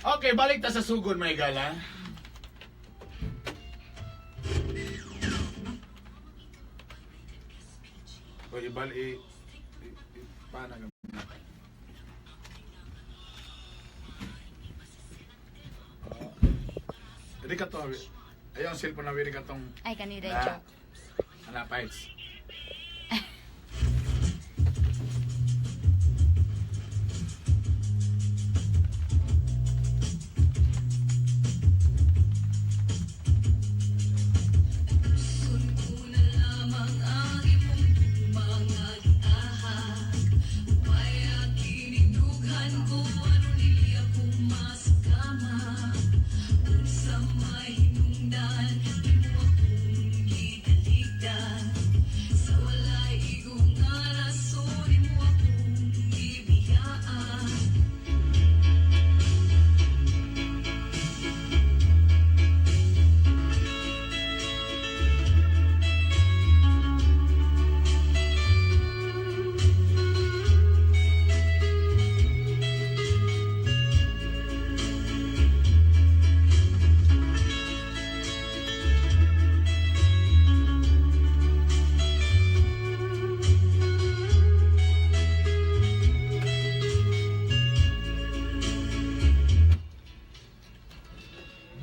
Okay, balik ta sa sugod, may gala. O, ibal, i paano ka? Hindi ka to. Ayaw, ang cellphone na wiri ka tong. Ay, kani diretso. Ana, fights.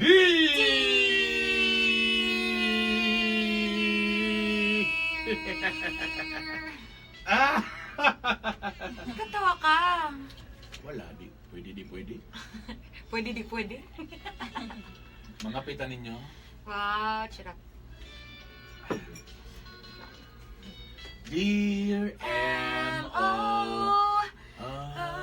D! Ah! Nagkatawa ka. Wala, di. Pwede, di pwede. Pwede di pwede. Mga pita ninyo. Wow, charap. Dear M.O. O. R.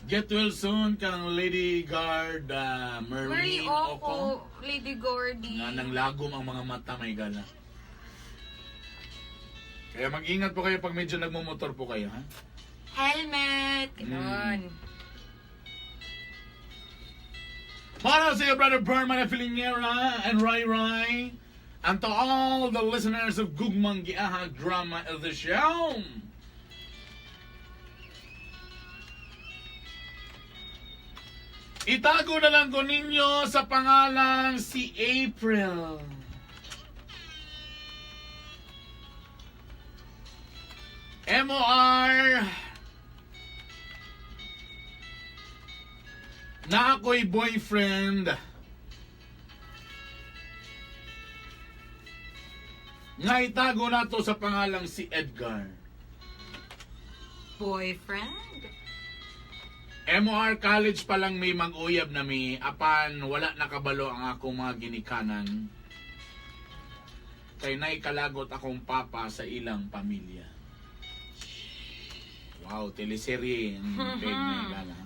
Get well soon kang Lady Guard Marie Marlene Oco, Oco. Lady Gordy. Nga nang lagom ang mga mata, may gala. Kaya mag-ingat po kayo pag medyo nagmumotor po kayo, ha? Helmet. Ganon. Para sa iyo, Brother Berman, Filingera, and Rai Rai, and to all the listeners of Gugmang Giahag Drama of the Show. Itago na lang ko ninyo sa pangalang si April. MOR na ako'y boyfriend nga itago nato sa pangalang si Edgar. Boyfriend? MOR College pa lang may mag-uyab na mi apan wala nakabalo ang akong mga ginikanan. Kay naikalagot akong papa sa ilang pamilya. Wow, teleserye ang peg na igala.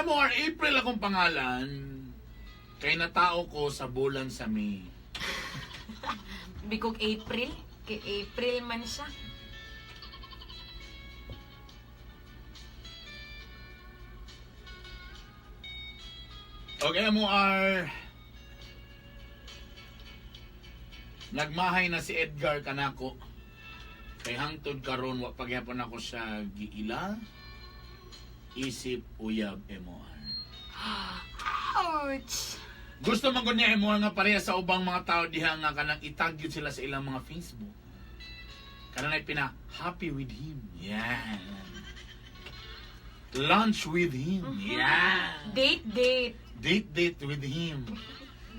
MOR April akong pangalan kay natao ko sa bulan sa May. Bigog April? Kay April man siya. Okay, MOR. Nagmahay na si Edgar kanako. Kay hangtod karon wa pagyapon ako sa giila. Isip uyab, MOR. Ouch! Gusto man gud niya, MOR, nga pareha sa ubang mga tao diha nga kanang itag gyud sila sa ilang mga Facebook. Kanang ay pina happy with him. Yeah. Lunch with him. Yeah. Date, date. Date date with him.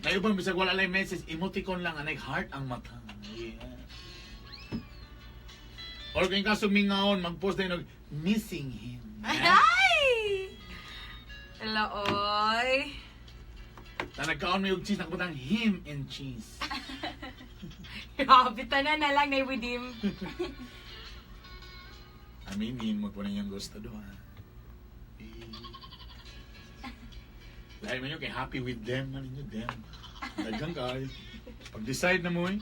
Na ibang bisag wala lang message, emoticon lang anay heart ang mata. Yeah. Or kung kaso mingaon, mag-post na yun, missing him. Yeah. Ay! Hello, oy. Na nagkaon may og cheese, nakabutang him and cheese. Grabe, tanan na lang na with him. Aminin mo po ninyong gusto doon. Eh. Lahi man yun, kay happy with them, man ninyo, them. Daghang kay. Pag-decide na mo eh.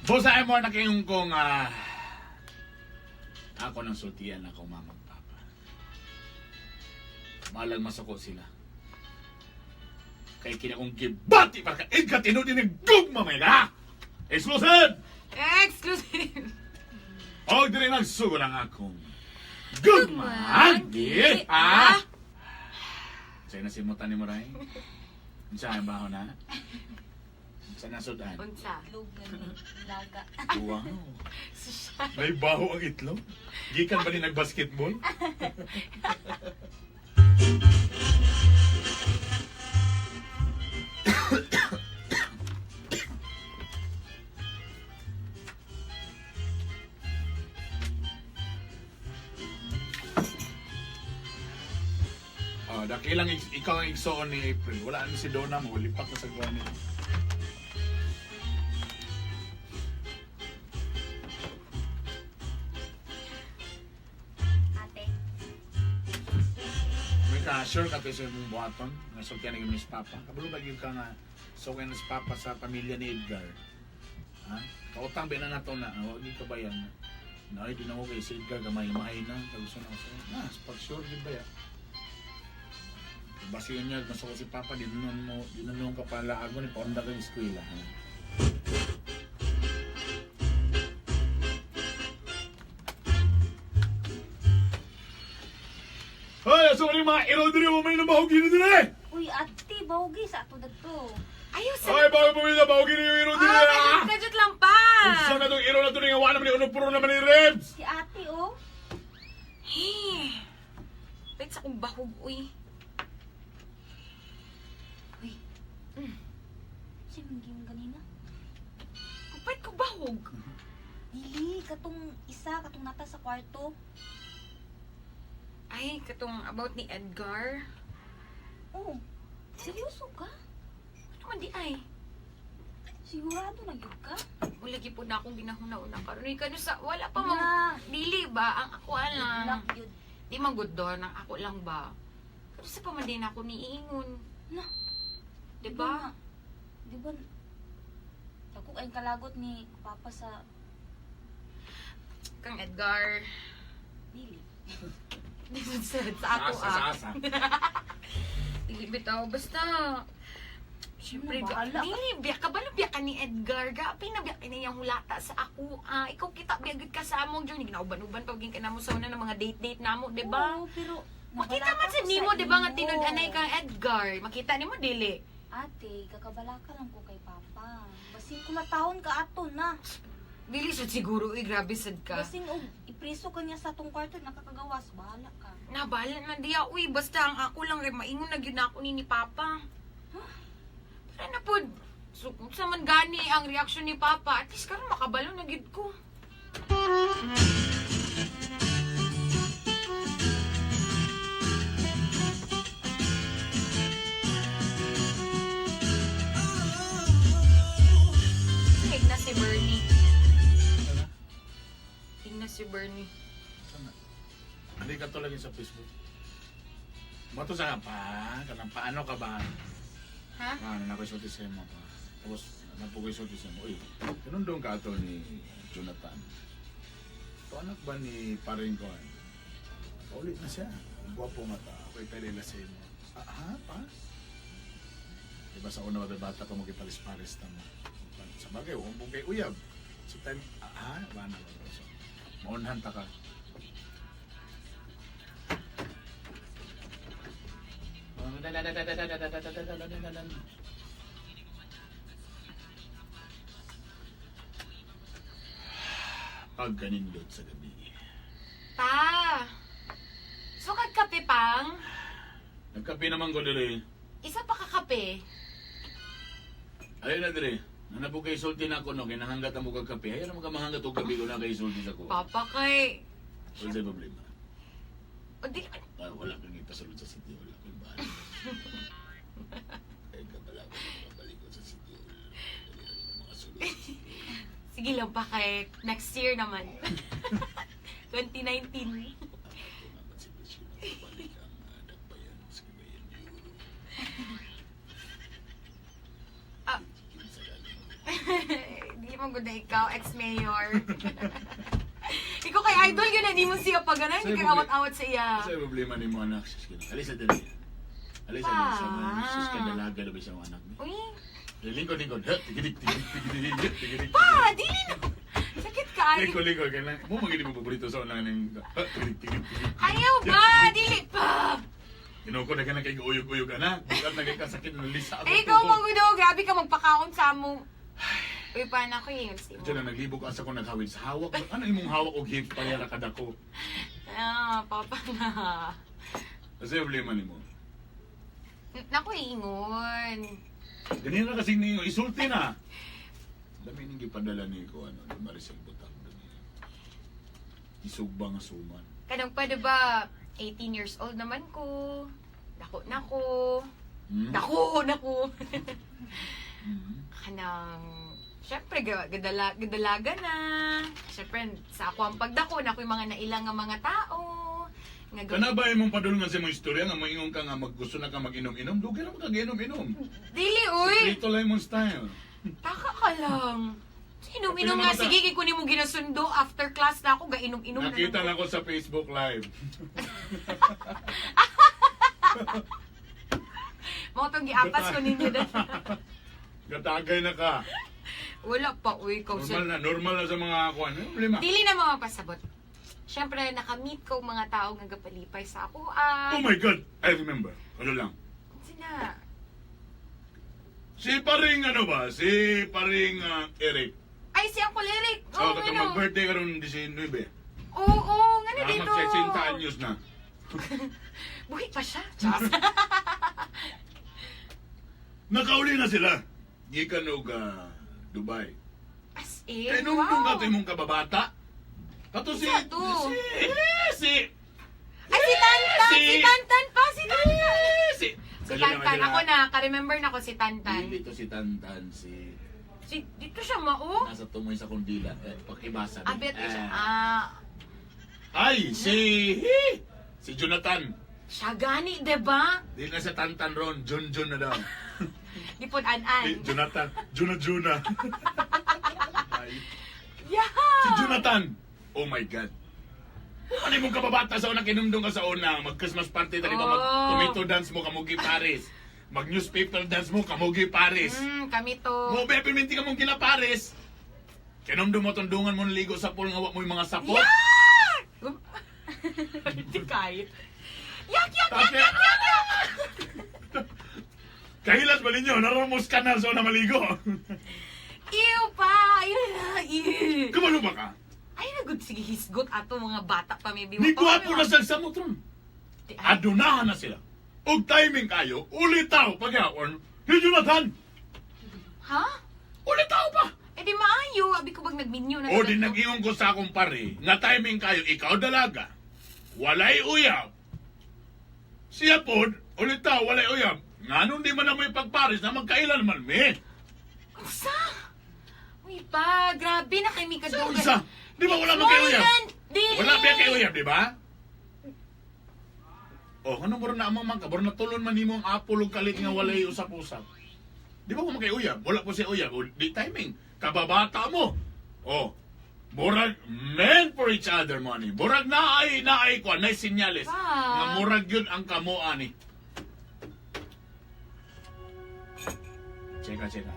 Bosa Emor na kayong kong ako nang sultian ako mama at papa. Malang masuko sila. Kay kina kong gibati para ka Edgar tinud ni gugma may ka. Exclusive! Exclusive! Og diri nagsugod ang akong gugma. Gi ah. Sa'yo na simutan ni Moray. Unsa ang baho na? Unsa na sudan? Unsa? Itlog na ni Laga. Wow. Social. May baho ang itlog? Gikan ba ni nagbasketball? Oh, dakilang ikaw ang igsoon ni April. Wala ni si Donna mo, lipat na sa kuha niya. Ate. May ka, sure ka tayo sa imong buhaton. Nga sultian na ni Papa. Kabalo ba gyud ka nga so ni Papa sa pamilya ni Edgar? Ha? Kautang ba na nato na? Wa gyud ka bayan. Na ay di na ko kay si Edgar gamay mahay na. Kagusto na ko sa. Na, pag sure gyud ba ya? Basi yun niya, gusto ko si Papa, di nun mo, di nun ka pala ako ni paunda ka yung eskwela. Ha? Hoy, asa man yung mga iro diri, wa may nabahog gini diri! Uy, ate, bawgi sa ato dagto. Ayaw sa... Hoy, bago pumila, bahog gini yung iro diri! Ah, Ah! kajut lang pa! Unsa na tong iro na to nga wa naman ni uno puro naman ni ribs. Si ate, oh. Hey. Wait sa akong bahog, uy. Uy. Si Mingging ganina. Ba't ko bahog? Dili, katong isa, katong nata sa kwarto. Ay, katong about ni Edgar. Oh, seryoso ka? Ano man di ay? Sigurado na gyud ka? Wala gyud po na akong ginahuna-una karon. Uy, kano sa wala pa man Na. dili ba ang ako lang. Black gyud. Di man good doon ang ako lang ba. Pero sa pa man din ako niingon. Na. Di ba? Di ba? Ako ay kalagot ni Papa sa Kang Edgar. dili. Sa ako Asa, ah. asa. Dili bitaw basta. Siyempre, Ano, bahala ka. dili biya ka ba biya ka ni Edgar? Gapi na biya ka niyang hulata sa ako. Ah, ikaw kita biya gud ka sa among journey. Ginauban-uban pa gyud ka namo sa una ng mga date-date namo, di ba? Oo, pero Makita man nabalaka sa ko nimo, di ba nga imo. tinud-anay kang Edgar? Makita nimo dili. Ate, kakabalaka lang ko kay Papa. Basing kulatahon ka ato na. Dili sad siguro, uy, grabe sad ka. Basing og ipriso ka niya sa atong kwarto nakakagawas, bahala ka. Nabahala na diya, uy, basta ang ako lang rin, maingon na gyud na ako ni Papa. Pero na pod, so, kung sa man gani ang reaksyon ni Papa, at least karon makabalo na gyud ko. Tignan si Bernie. Tignan si Bernie. Sana. Hindi ka to lagi sa Facebook. Mato sa pa, kanang paano ka ba? Ha? Ah, na ko sulti sa imo pa. Tapos napugoy sulti sa imo. Uy, ganun doon ka ato ni Jonathan. To anak ba ni paring ko? Paulit na siya. Gwapo nga ta. Ako'y pwede sa imo. Ah, ha? Pa? Diba sa una ba bata pa mo gipalis-palis ta mo. Sa bagay, huwag kay uyab. Sa time, ah, ha? Ba na ba? So, maunhan ta ka. Pagkanindot sa gabi. Pa! So kagkape pang? Nagkape naman ko diri. Isa pa kakape. Ayun na diri. Nanapo kay sulti na ako no, kay nahanggat ang mukha kape. Ayun na makamahanggat og gabi ko na kay sulti sa ko. Papa kay... Wala sa'yo problema. O di... Ah, wala kang ipasulod sa city. Wala kang bahala. Ay, kabala ko. Makabalik ko sa city. Dali na mga sulod sa city. Sige lang pa kay next year naman. 2019. Ako naman si Bashir. Balik ang dagbayan sa Cagayan de Oro. Ah. Kinsa galing. Di mo man gud na ikaw, ex-mayor. Ikaw kay idol yun na di mo siya pag ganun, hindi Sa'yo, ka awat-awat sa iya. Sa problema ni mo anak, sus ka. Alisa dali. Alisa dali sa mga sus ka dalaga na ba sa mga anak ni. Uy, Lingkod lingkod. Ha, tigidik tigidik tigidik tigidik. pa, dili na. Sakit ka, ay. Lingkod lingkod kay lang. Mo magini mo paborito sa unang ning. Ha, tigidik tigidik tigidik. Ayaw ba, dili pa. Tinuko na ka na kay uyog-uyog anak. Bukat na kay kasakit na lisa ako. Eh, ikaw mangudo, grabe ka magpakaon sa mo. Uy, pa na ko yun. Diyan na naglibog asa ko naghawid sa hawak. Ano imong hawak og hips pareha ra kadako? Ah, papa na. Kasi problema nimo. Naku, ingon. Ganyan na kasing ninyo, isulti na. Dami ning gipadala ni ko ano, ni Maricel Butang dami. Isugba nga suman. Kanang pa, diba, 18 years old naman ko. Dako na ko. Hmm? Dako na ko. Hmm. Kanang, syempre, gadalaga na. Syempre, sa ako ang pagdako, na yung mga nailang nga mga tao. Nga Kana ba imong padulngan sa imong istorya nga moingon ka nga maggusto na ka mag-inom-inom? Dugay na ka inom-inom. Dili, uy! Ito lang imong style. Taka ka lang. Inom-inom nga, sige, kay kunin mo ginasundo. After class na ako, gainom-inom na. Nakita naman. na ko sa Facebook Live. Mga itong giapas ko ninyo dahil. Gatagay na ka. Wala pa, uy. Ikaw, Normal na sa mga kuan. Ano problema? Dili na mga pasabot. Siyempre, nakamit ko mga tao nga gapalipay sa ako. Ah, Oh my God! I remember. Ano lang? Sina? Si paring ano ba? Si paring Eric. Ay, si Uncle Eric. Oh, Oo, katong ano? mag-birthday karon 19. Oo, oo, nga na Ah, dito. mag-60 anyos na. Buhi pa siya. Chas. Nakauli na sila. Gikan og Dubai. As in, Kay nung wow. nung kato imong kababata. Kato si Isa to. si si Ay, si Tantan! Si- Si Tantan pa! Si Tantan! si Si Tantan. Ako na, ka-remember na ko si Tantan. Dili to si Tantan si Si, dito siya mao. nasa tumoy sa kundila. Eh, pakibasa. ni. Abet siya. Ah. Ah, Ay, si Jonathan. siya gani, diba? Di na sa Tantan ron, Jun Jun na daw. Di po an-an. Di, Jonathan, Juna Juna. Ay. Yeah! Si Jonathan! Oh my God. Ano imong kababata sa una, kinumdong ka sa una, mag-Christmas party ta, di ba? Oh. Mag-tomato dance mo, kamugi Paris. Mag-newspaper dance mo, kamugi Paris. Kami to. Mo, be, piminti ka mong gina Paris. Kinumdong mo, tundungan mo ligo sa pool nga wa mo yung mga sapot. Yeah! Hindi kaya. Yak, yak, yak, yak, yak, yak! Kahilas ba ninyo? Naramos ka na sa una maligo. Ew pa! Ayun na, ew. Kumalo ba ka? Ay, nagud sige, hisgot ato mga bata pa maybe. Ni gwapo na sa samotron. Adunahan na sila. Og timing kayo, ulitaw pagyapon ni Jonathan. Ha? Ulitaw pa. Eh di maayo, abi ko bag nagminyo na. O di nag-ingon ko sa akong pare, nga timing kayo, ikaw dalaga. Walay uyab. Siya pod, ulitaw, walay uyab. Nganong di man na may pagpares na magkailan man mi. Unsa? Uy pa, grabe na kay Mika Sa unsa? Di ba wala man kay uyab? Dili. Wala ba kay uyab, di ba? Oh, ano mo na amang man ka? Bro natulon man nimo ang apple ug kalit nga walay usap-usap. Di ba mo kay uyab? Wala po si uyab. O, di timing. Kababata mo. Oh. Murag meant for each other money. Murag naay naay ko nay sinyales. Pa. Nga murag yun ang kamo ani. Cheka, cheka.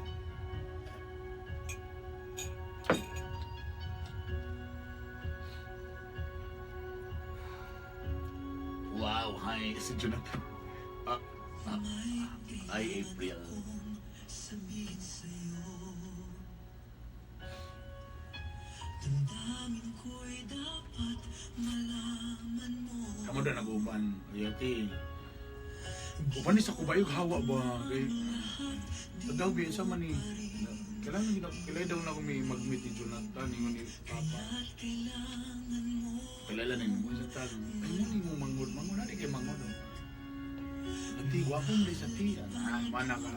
Wow, hi, si Jonathan. Ah, ah, hi, April. Kamu na nag-uban, Yati. Uban ni sa kubayog hawa ba? Kay, Pagdaw, sa man ni. Kailangan gina, kailangan daw na ako may mag-meet ni Jonathan, ingon ni Papa. Kilala na mo sa tal. Ay, mo ni mo mangod, mangod na di kay mangod. Oh. Ati, gwapo mo di sa ti. Ah, mana ka.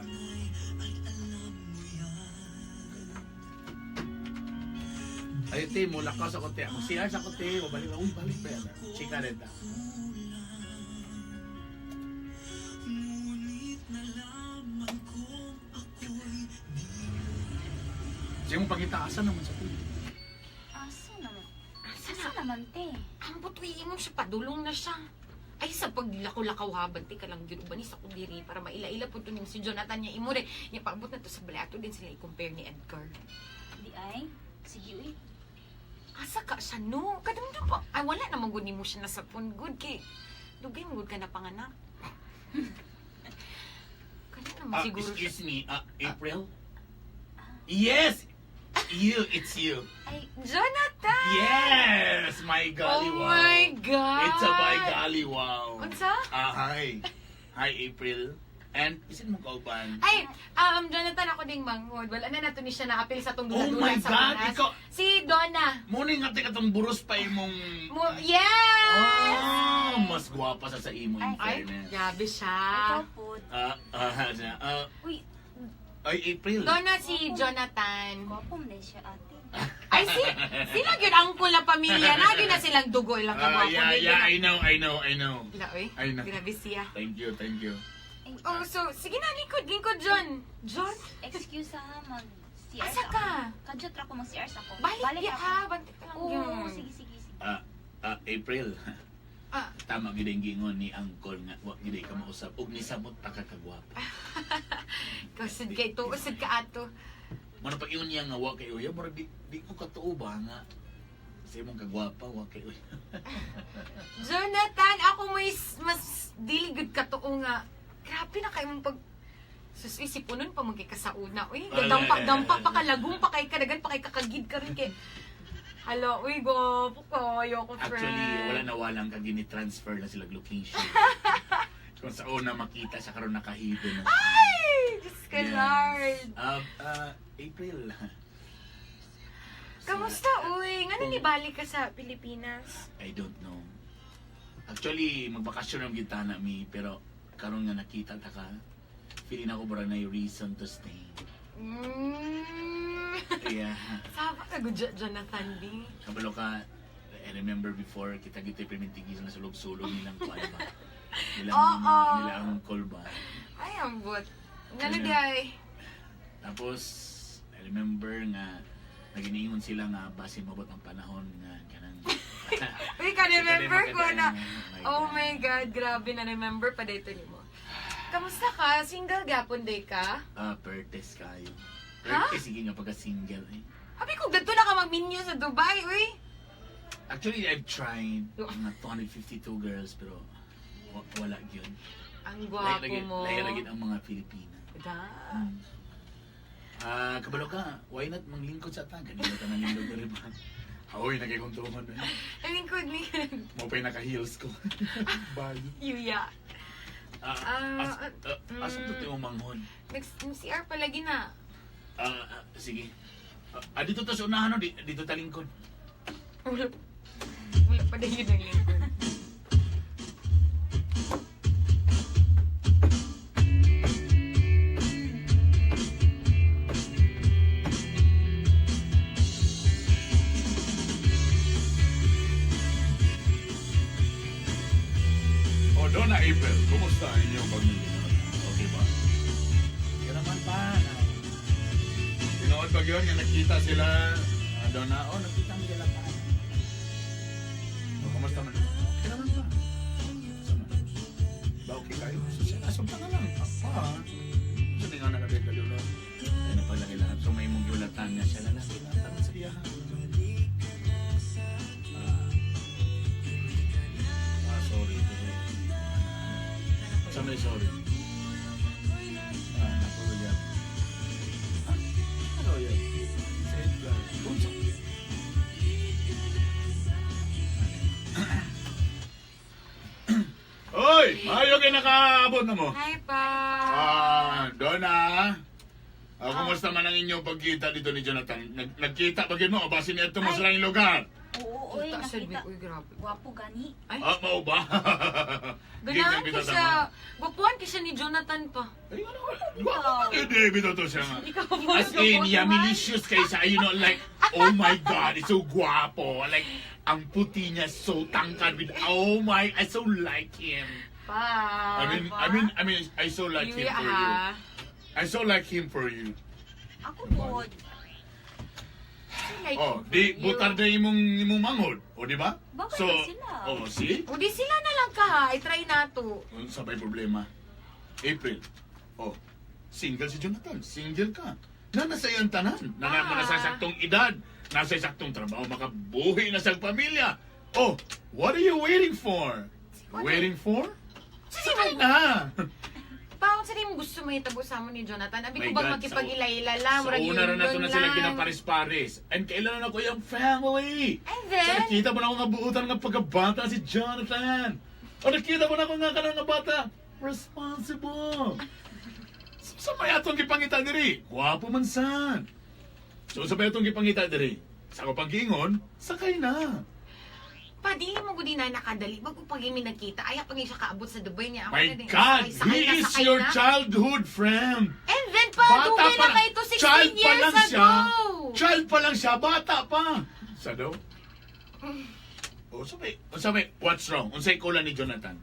Ay, te, mula ka sa kote. Ako siya sa kote. Babalik ako. Uy, balik pa yan. Chika rin ta. Sige mo pangita asa naman sa tuloy. Asa naman? Asa Asa na? naman, te? Ambot, uy, ingon siya, padulong na siya. Ay, sa paglakaw-lakaw habang, te, ka lang yun, ubanis ako diri para maila-ila po to ning si Jonathan niya imo rin. Niya, paabot na to sa balay. Ato din sila i-compare ni Edgar. Di ay. Sige, uy. Asa ka siya, no? Kadumdum pa. Ay, wala naman gud nimo siya nasa phone. Good kay. Dugay mo gud ka na panganak. Kanya naman Ah, siguro siya. excuse me, April? Yes! You, it's you. Ay, Jonathan! Yes! My golly Oh wow. my God! It's a my golly wow. Unsa? Ah, hi. Hi, April. And, isin mo kauban? Ay, Jonathan, ako ding manghod. Wala na nato ni siya naapil sa tong Oh dula-dula my sa God, Pinas. ikaw- Si Donna. Muna nga tika tong buros pa imong. Mo, yes! Oh, mas gwapa sa imo in Ay. Ay, fairness. grabe siya. Ikaw po. Ah, ah, siya. Ah, Uy, ay, April. Donna si Jonathan. gwapo man din siya, ate. Ay, si, sila gyud ang na pamilya. Na gyud na silang dugo ilang Ah, kagwapo. yeah, yeah, I know, I know, I know. Ila, oy. I know. Grabe siya. Thank you, thank you. Ay, Oh, so, sige na, lingkod, lingkod, John. John? Excuse ha, mag CR Asa ka? Kadyot ra ko mag CR ako. Balik, ya, ako. ha. Bantik ka lang Oo, yun. sige, sige, sige. Ah, ah, April. Ah. Tama gid ang gingon ni Uncle nga wa gid ka mausap ug nisabot pa ka kagwapo. Ikaw, sad ka ito, sad ka ato. Mano pag ingon niya nga wa kay uya, murag di ko katuo ba nga sa imong kagwapa wa kay uya. Jonathan, ako may mas dili good katuo nga. Grabe na kayo mong pag. Sus, uy, sipunon pa man kay kasauna. Uy, dampa, dampa pa kalagong pa kay kadagan pa kay kakagid ka rin kay. Hala, uy, gwapo ka. Ayoko, friend. Actually, wala na walang ka gini-transfer na sila location. Kung sa una makita sa karon nakahido na. Ay, Diyos ka, Yes. Lord. Ah, ah, April. Kamusta, uy? Nga nibalik ka sa Pilipinas? I don't know. Actually, magbakasyon ang gitana mi, pero karon nga nakita ta ka, feeling ako bara na reason to stay. Yeah. Sama ka, good Jonathan B. Kabalo ka, I remember before, kita gito pimintigis na sulog-sulog nilang kuan ba? Nilang, Oo. nila uncle ba? Ay, ambot. Ngano Ano? di ay? Tapos, I remember nga, naginiingon sila nga, basin mabot ang panahon nga, kanang. Uy, ka-remember ko na. Oh Oh my God, grabe na remember pa dito ni mo. Kamusta ka? Single gapon day ka? Ah, pertes kayo. Ha? Pertes, sige nga pagka-single eh. Abi ko gadto na ka magminyo sa Dubai, uy. Actually, I've tried mga 252 girls, pero wala yun. Ang gwapo mo. Lahi lagi ang mga Pilipina. Da. Ah, kabalo ka, why not manglingkod sa ta? Ganito ka nang diri ba? Hoy, nagkikuntungan na. Ay, lingkod ni Mo pa'y naka-heels ko. Bye. Yuya. Ah, Ah, as, asa to ti umanghon? Nag-CR palagi na. Ah, ah, sige. Ah, dito to sa unahan, no? Dito ta lingkod. Wala, wala pa din yun ang lingkod. Oh, Donna April, kumusta ang inyong pamilya? Okay ba? Kaya naman pa. Tinood ba yun nga nakita sila, ah, Donna? Oh, nakita mo sila pa. Oh, kumusta man? Okay naman pa. Sama. Ba, okay kayo? So, siya, asumta na lang. Pa. Sa nga nakabig kayo, no? Ay, napalaki lahat. So, may mong giulatan nga siya. Lalaki na tanong sa iya. Ah, ah, sorry. Pero, sa may sorry. Ah, naku, William. Ah, ano yan? Sa Edgar. Unsa? Hoy! Mayo kay nakaabot na mo. Hi, pa. Ah, Donna. Ah, kumusta man ang inyong pagkita dito ni Jonathan? Nagkita ba gid mo? O basin ito mo Ay. sa lang lugar? Oo, uy, Kita siya, nakita. uy, grabe. Gwapo gani. Ay. Ah, mao ba? Ganahan ka siya. Gwapuan ka siya ni Jonathan pa. Ay, ano? Gwapo pa kay David to siya nga. Ikaw ba? As in, yummy-licious kay siya. Like, oh my God, it's so guwapo. Like, ang puti niya so tangkad with, oh my, I so like him. Pa. I mean, I so like him Yuya, for you. ha. I so like him for you. Ako po. like Oh, him for di you. butar na imong manghod. O di ba? Babay So, na sila. oh, see? O di sila na lang ka ha. I-try na to. Unsa ba'y problema? April. Oh, single si Jonathan. Single ka. Na nasa iyang tanan. Na na mo nasa saktong edad. Nasa saktong trabaho. Makabuhi na sa pamilya. Oh, what are you waiting for? Waiting for? Sakay na! Paon sa mo gusto mahitabo sa amo ni Jonathan? Abi My ko bang God, makipag-ilayla lang? Sa Murag una ra na to yun na sila lang. ginapares-pares. And kailan na ko yung family. And then? Sa nakita mo na ako nga buutan nga pagkabata si Jonathan. O nakita mo na ako nga kanang nga bata. Responsible. Sa may atong gipangita diri? Gwapo man san. So sa may atong gipangita diri? Sa ako panggiingon, sakay na. Pa, dili mo gudi na nakadali. Bago pag imi nagkita, ay pag siya kaabot sa Dubai niya. Ako My na din. God, Sakay, sakay he na, is sakay your na. childhood friend. And then pa, dugay na kayo to 16 child pa years lang ago. siya. Child pa lang siya, bata pa. Sa daw? O sabi, o sabi, what's wrong? Unsay kulang ni Jonathan?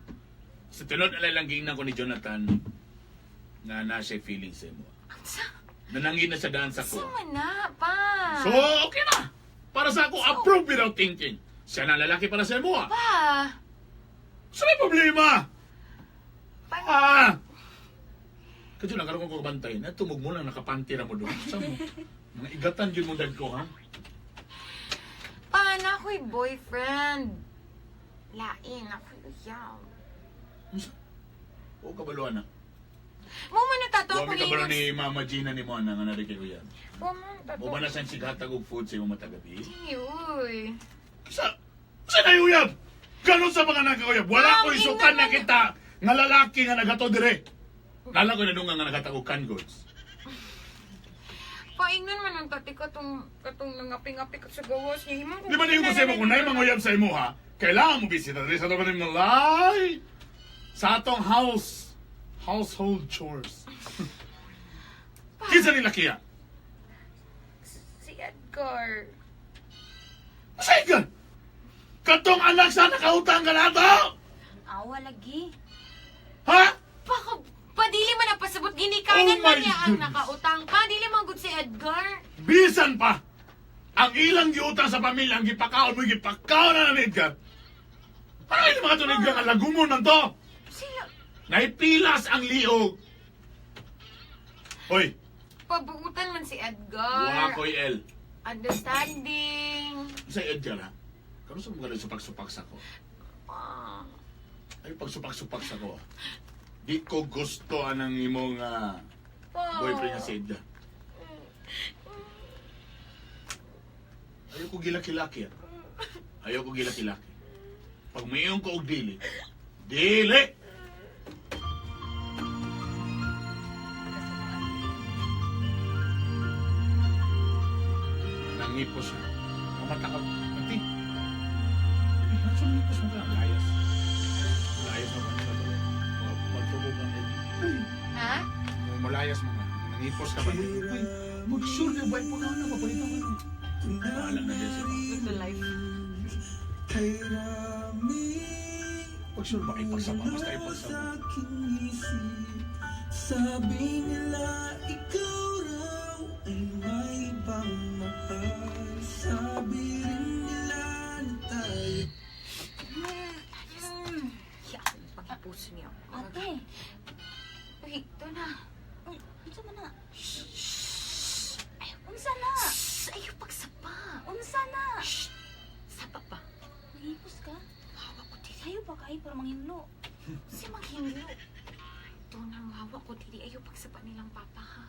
Sa tinod alay lang giingnan ko ni Jonathan na na siya feeling sa imo. Sa, Nanangin na siya daan sa ko. sa man na, pa. So, okay na. Para sa ako, approve without thinking. Siya na lalaki para sa imo. Ah. Pa, So may problema. pa, Ah! Kadyo lang, karoon ko kabantay. Natumog mo lang, nakapanti ra mo doon. Sa mo? Mga igatan yun mo dad ko, ha? pa na ako'y boyfriend. Lain, ako'y uyaw. Unsa? O kabaluan na. Mo man natato Wa ako mi kabalo ni Mama Gina ni mo na nga nari kay Kuya. Mo man tato. Mo ba na siyang sighatag og food sa imong matagabi? Uy. Sa sa na uyab. Ganon sa mga nagkauyab. Wala Ma'am, ko isukan ingnan na man- kita nga lalaki nga nagato dire. Nala ko nadungan nga naghatag og canned goods. Paingnan man ang tati katong katong nangapi-ngapi ka sa gawas niya. Himong Di ba niyo ko sa imo kung naay manguyab sa imo ha? Kailangan mo bisita diri sa atong malay. Sa atong house household chores. Kinsa ni lakiya? Si Edgar. Sige! Katong anak sa nakautang ka nato! Awa lagi. Ha? Baka, padili man ang pasabot, ginikanan Oh man my niya ang goodness. nakautang. Padili man gud si Edgar. Bisan pa! Ang ilang giutang sa pamilya, ang gipakaon mo, gipakaon na ni Edgar. Parang hindi mga to ni Edgar, ang lagumon man to. Sila, Naipilas ang liog. Hoy, pabuutan man si Edgar. wa ko'y L. Understanding. Sa Edgar ha? Karon sa mga supak-supak sa ko. Pa. Ay, pagsupak-supak sa ko. Ah. Di ko gusto anang imong Pa. boyfriend nga si Edgar. Ayoko gilaki-laki ah. Ayoko gilaki-laki. Pag mayong ko og dili, dili! Nangipos siya. Mamata ka. Ati. Ay, nasa nangipos mo ka? Layas. Layas mo ka. Magtubo ka. Uy, Ha? malayas mo ka. Nangipos ka ba? Uy, mag-sure na ba? Pagkaon na, mapalito ka na. Bahala na din siya. Good to life. Pag-sure ba? Ipagsama. Basta ipagsama. Sabi nila ikaw raw ay may ibang mahal. Sabi rin nila na tayo Hiya ako pag-ipuso niya. Ate, Uy, ito na. uy, unsa man na? Shh! Ayaw, Unsa na? shh! Ayaw pagsapa. Unsa na? Shh! Sapa pa. Nangipos ka? Hawa ko dili. Sayo pa kayo para manghimlo. Si Maghinlo. Ito na, hawa ko dili. Ayaw pagsapa nilang papa ha.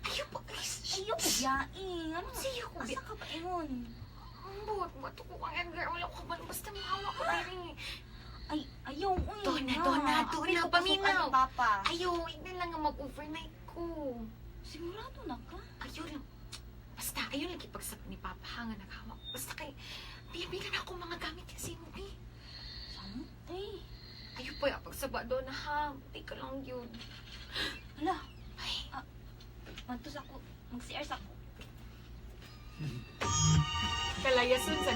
Ayaw pag... Ay, shh! Ayaw ko biyaing. Ano? Siyo ko Asa ka pa ingon? Ang buhat mo. Ito ko kang Edgar. Wala ko kabalo. Basta mahawa ko dili. Ay, ayaw. Uy, Dona, dona, Apil dona, ko pasukan paminaw. ni Papa. Ayaw, ignan lang nga mag-overnight ko. Sigurado na ka? Ayaw lang. Basta, ayaw lang ipagsap ni Papa ha, nga naghawa. Basta kay, biyabila na akong mga gamit kasi mo, eh. Samot eh. Ayaw pa yung pagsaba doon ha. Di ka lang yun. Hala, Ay, mantos ako. Mag-CR sa ako. kalayasun sa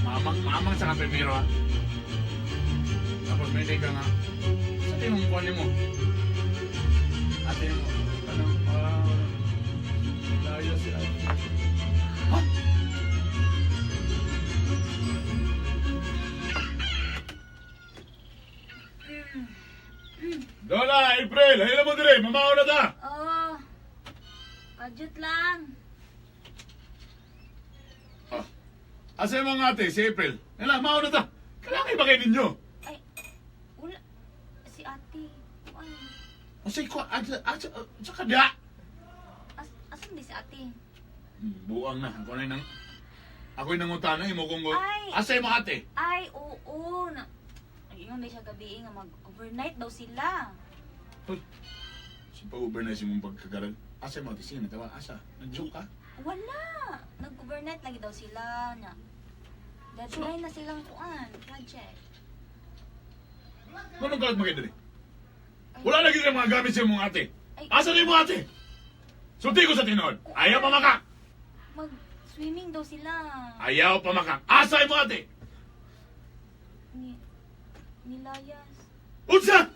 Mamang, mamang sa kapimiro ha. Tapos may ka nga. Sa di mo Anong kuha mo? Ate mo, anong, layo si ate. Ha? Lola, April, hayla mo dire, mamao na ta. Oh, kadyot lang. Ah, asa yung mga ate, si April? Hala, mao na ta. Kalaki ba kayo ninyo? Ay, wala. Si ate. Ay, Asa ko, asa, asa, asa ka da? asan di si ate? Buang na, ako na nang, ako'y nangutana, imo kong, Ay! asa yung mga ate? Ay, oo. Na, ayun, di siya gabi nga mag-overnight daw sila. Hoy, sa pag-overnight si mong pagkagaral. Asa yung mga ate, sige, natawa, asa, nag-joke ka? Wala. Nag-overnight lagi daw sila. Na, deadline na silang kuan, project. Anong kalat mo kayo dali? Wala lagi na mga gamit sa imong ate. Ay. Asa na yung mga ate? Sulti ko sa tinuod. Ayaw pamakak. Mag-swimming daw sila. Ayaw pamakak. Asa yung mga ate? Ni, nilayas. Unsa?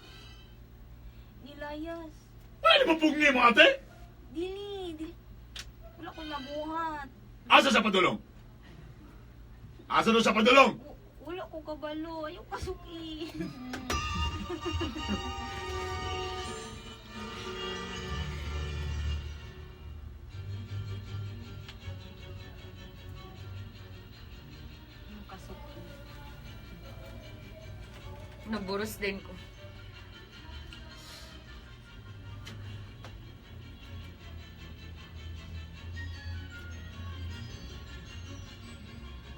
Nilayas. Wala ni mapugni mo ate? Dili, dili. Wala ko nabuhat. Asa sa padulong? Asa doon sa padulong? Wala ko kabalo. Ayaw kasuki. Yung kasuki. Naburos din ko.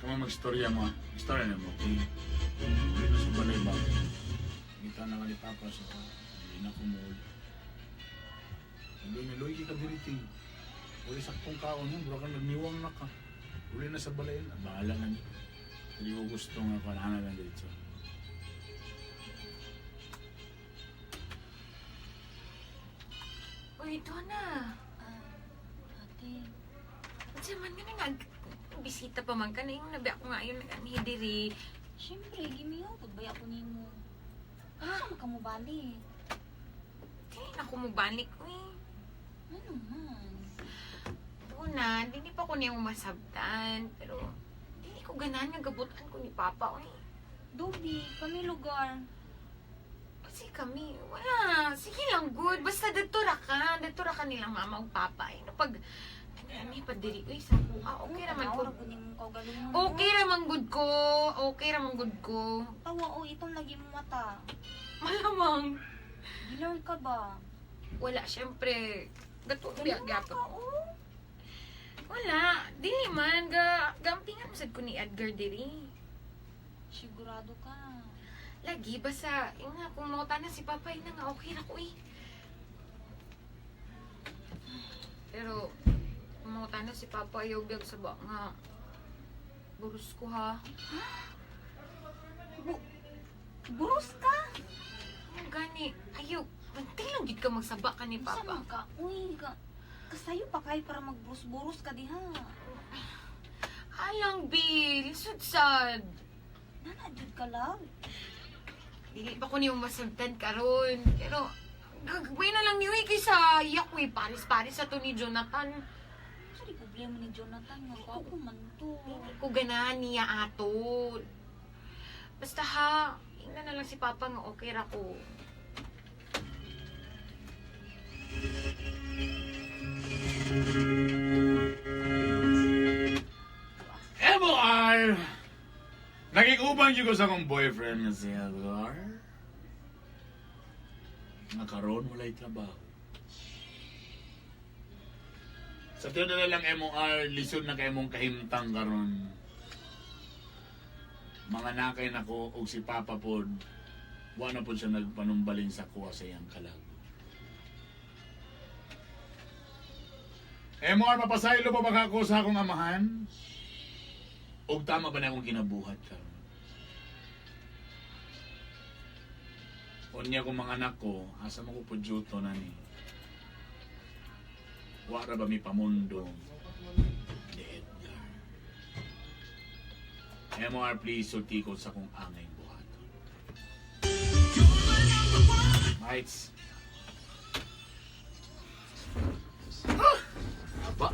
Kama magstorya mo, ah. Istorya na mo, okay? Hindi na sa balay ba? Ngita na ka ni Papa sa hindi na kumuul. Sabi ni Loy, ka diri ting. Uli saktong kaon mo, bura ka nagniwang na ka. Uli na sa balay na, bahala na niya. Hindi ko gusto nga kanana lang dito. Uy, Donna. Ah, ate. Unsa man nga nag bisita pa man ka na yung nabi ako nga yun nag diri. Siyempre, gimiyaw. Pud ako nimo. Asa man ka mo balik? Dili na ako mobalik uy. Ano man? Una, dili pa ko niya masabtan, pero dili ko ganahan nga gabutan ko ni Papa uy. Dobi, kami lugar. Kasi kami, wala. Sige lang, good. Basta dito ra ka. Dito ra ka nilang mama ug papa. Ay, no, pag, ano ano, pa diri, uy, sa kuha. Okay raman ko. Tanaw ra gud nimong kaugalingon. Okay raman good ko. Okay raman good ko. Tawa o itong lagi mo mata. Malamang. Gilar ka ba? Wala, syempre. Gato, Ganun biya, ka, gapon. oh. Wala. Dili man. Gampingan mo sad ko ni Edgar diri. Sigurado ka. Lagi, basta, yun nga, kung mauta na si Papa, yun na nga, okay na ko eh. Pero, kung mauta na si Papa, ayaw biyag sa ba nga. Burus ko ha. Buros ka? Ano gani? Ayaw, bantay lang gid ka magsaba ka ni Unsa Papa. man ka? Uy, ka. Kasayo pa kay para magburus-burus ka diha. Alang, Bill, sudsad. Nana jud ka love. Dili pa ko niyo masabtan karon. Pero, gagawin na lang niyo eh, kaysa yak, uy, paris-paris sa to ni Jonathan. Unsa di problema ni Jonathan nga gwapo man to. Hindi ko ganahan niya ato. Basta ha, ingnan na lang si Papa nga okay ra ko. MOR! Nakikuban ko sa akong boyfriend nga si Edgar. Nga karon walay trabaho. Sa tiyo na lang MOR, lisod na kay mong kahimtang karon. Mga nakay nako og si Papa pod, wa na pod siya nagpanumbalin sa kuha sa iyang kalag. MOR, mapasaylo pa ba ka ako sa akong amahan? Og tama ba na akong kinabuhat karon? Unya kong mga anak ko, asa mo ko pudyuto na ni. Wara ba mi pamundo ni Edgar? MR, please, sulti ko sa kong angay buhaton. Heights. Ah! Aba.